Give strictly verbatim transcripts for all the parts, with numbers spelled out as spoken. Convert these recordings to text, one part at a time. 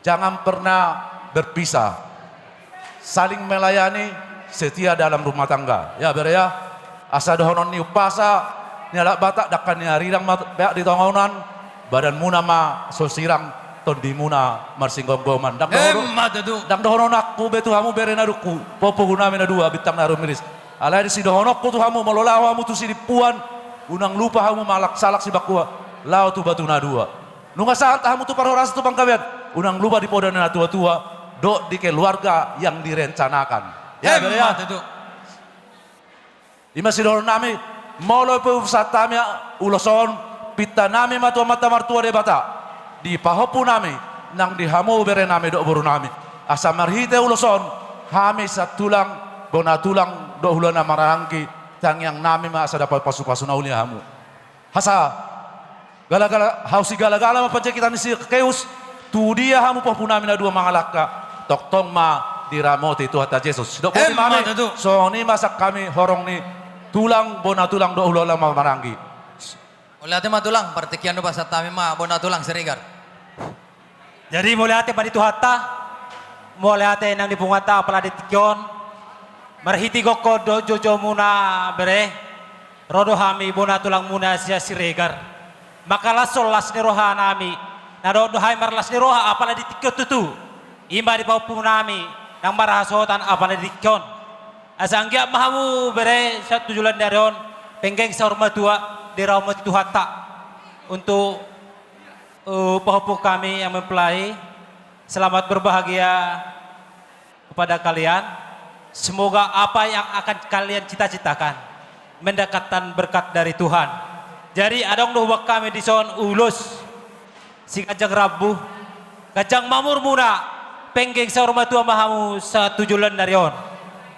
Jangan pernah berpisah. Saling melayani, setia dalam rumah tangga. Ya, bere ya. Asa dohonon ni umpasa ni halak Batak, dangka ni arirang ma peak di tonga onan, badanmuna ma so sirang, tondimuna marsinggomgoman. Ndang dohonon, emma tutu, ndang dohononku be tu hamu bere na dungku, pahompu nami na dua, Bintang na rumiris. Alai sidohononku tu hamu, molo laho hamu tu Sidimpuan, unang lupa hamu mangalap salak sibangkua, laho tu Batu na dua. Nunga sahat hamu tu parhorasan tu panggabean, unang lupa di poda ni natuatua dohot di keluarga yang direncanakan. Ya, emma tutu. Ima sidohonon nami, molo pe hupasahat hami ulos on, pinta nami ma tu Amanta Martua Debata, di pahompu nami, nang di hamu bere nami dohot boru nami, asa marhite ulos on, hami sian tulang, bona tulang dohot hulahula na marhahaanggi, tangiang nami ma asa dapot pasupasu na uli hamu. Asa galagala, hau sigalagala ma panjangkitan ni si Keus, tu dia hamu pahompu nami na dua mangalangka, tongtong ma diramoti Tuhanta Jesus. Sidok boti, emma tutu, songon i ma sian hami horong ni tulang, bona tulang dohot hulahula na marhahaanggi. Mauliate ma tulang, partingkian do pasahat hami ma bona tulang Siregar. Jadi mauliate ma di Tuhanta, mauliate nang di punguanta apala di tingki on, marhite gokhon dohot joujoumuna bere, ro do hami bona tulangmuna sian Siregar, mangkalashon las ni roha nami, na dohot do hami marlas ni roha apala di tingki on tutu, ima di pahompu nami, nang marhasohotan apala di tingki on. Asa anggiat ma hamu bere sahat tu joloan ni ari on, penggeng saur matua, diramoti Tuhanta. Untuk Eh, pahompu kami yang mempelai, selamat berbahagia kepada kalian. Semoga apa yang akan kalian cita-citakan mendapatkan berkat dari Tuhan. Jadi adong do hubaen hami dison ulos siganjang rambu, ganjang ma umurmuna, penggeng saur matua ma hamu sahat tu joloan ni ari on.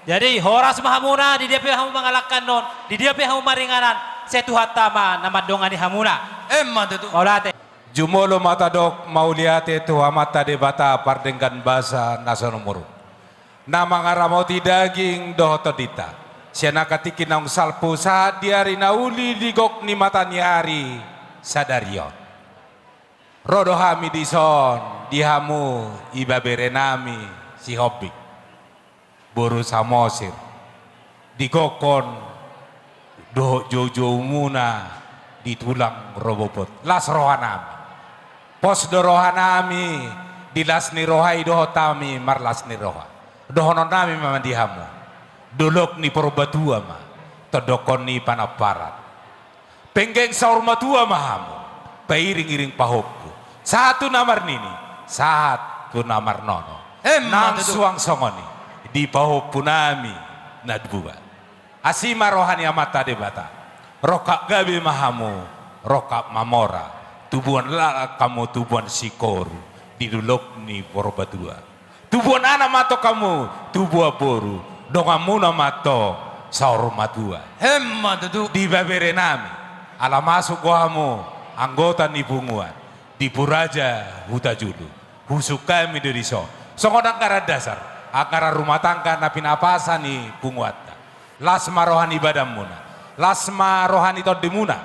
Jadi horas ma hamuna, di dia pe hamu mangalangka on, di dia pe hamu maringanan, sai Tuhanta ma na mandongani hamuna. Emma tutu. Mauliate. Jumolo ma tadok mauliate tu Amanta Debata pardenggan basa na so na umur, na mangaramoti daging dohot tondinta, sian angka tingki naung salpu sahat di ari na uli di gok ni mata ni ari sadari on. Ro do hami dison di hamu ibebere nami Sihombing, boru Samosir, di gokhon dohot joujoumuna di tulang Robobot. Las roha nami. Pos do roha nami, di las ni roha i dohot hami marlas ni roha. Dohonon nami ma di hamu, dolok ni Purbatua ma tondokkon ni panamparan. Penggeng saur matua ma hamu, pairing-iring pahompu, sahat tu na marnini, sahat tu na marnono. Emma tutu. Nang suang songon i di pahompu nami na dua. Asi ma roha ni Amanta Debata, rongkap gabe ma hamu, rongkap mamora, tubuan laklak hamu, tubuan singkoru di dolok ni Purbatua. Tubuan anak ma antong hamu, tubuan boru, donganmuna ma antong saur matua. Emma tutu. Di ibebere nami, ala masuk do hamu anggota ni punguan, di Puraja Hutajulu, husungkun hami do dison songon anggaran dasar, anggaran rumah tangga na pinapasan ni punguanta. Las ma roha ni badanmuna, las ma roha ni tondimuna.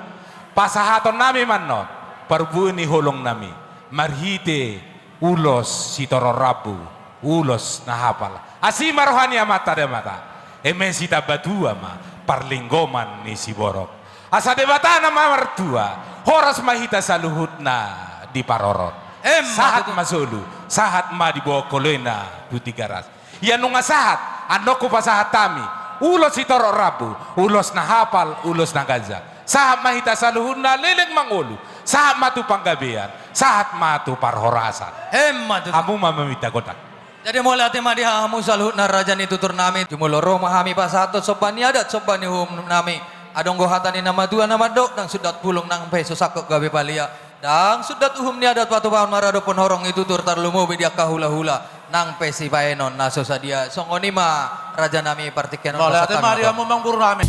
Pasahaton nami ma annon parbue ni holong nami marhite ulos sitorop rambu, ulos na hapal. Asi ma roha ni Amanta Debata, eme sitambatua ma parlinggoman ni siborok. Asa Debata na martua, horas ma hita saluhutna diparorot. Emma tutu. Sahat ma solu, sahat ma diboan holoi na tu Tigaras. Ia nunga sahat, annon hupasahat hami ulos sitorop rambu, ulos na hapal, ulos na ganjang. Sahat ma hita saluhutna leleng mangolu, sahat ma tu panggabean, sahat ma tu parhorasan. Emma tutu. Hamu ma maminta gondang. Jadi mauliate ma di hamu saluhutna raja ni tutur nami. Jumolo ro ma hami pasahathon somba ni adat, somba ni uhum nami. Adong do hata ni na matua na mandok, ndang sundat pulung nang pe so sangkot gabe palia. Ndang sundat uhum ni adat patupaon maradophon horong ni tutur, tarlumobi di angka hulahula nang pe sibahenon na so sadia. Songon i ma raja nami partingkian on. Mauliate ma di hamu amangboru nami.